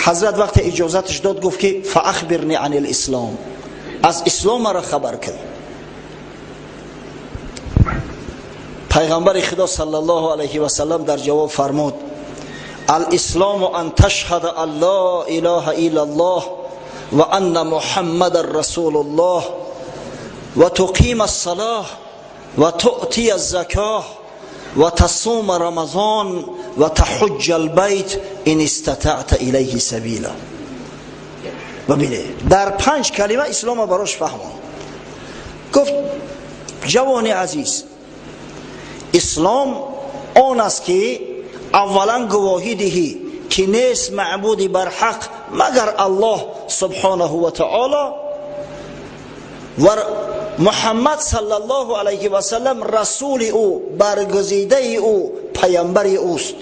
Ҳазрат вақте иҷозаташ дод, гуфт ки فاخبرنی عن الاسلام، аз ислом маро хабар кун. Пайғамбари Худо саллаллоҳу алайҳи васаллам дар ҷавоб фармуд: الاسلام ان تشهد ان لا اله الا الله وان محمد رسول الله وتقيم الصلاه وتؤتي الزكاه وتصوم رمضان وتحج البيت ان استطعت اليه سبيلا. ببینید، در 5 کلمه اسلام براش فهمان. گفت جوان عزیز، اسلام آن است که اولا گواهی دهی که نیست معبودی بر حق مگر الله سبحانه و تعالی و محمد صلی الله علیه و سلم رسول او، برگزیده او، پیامبر اوست.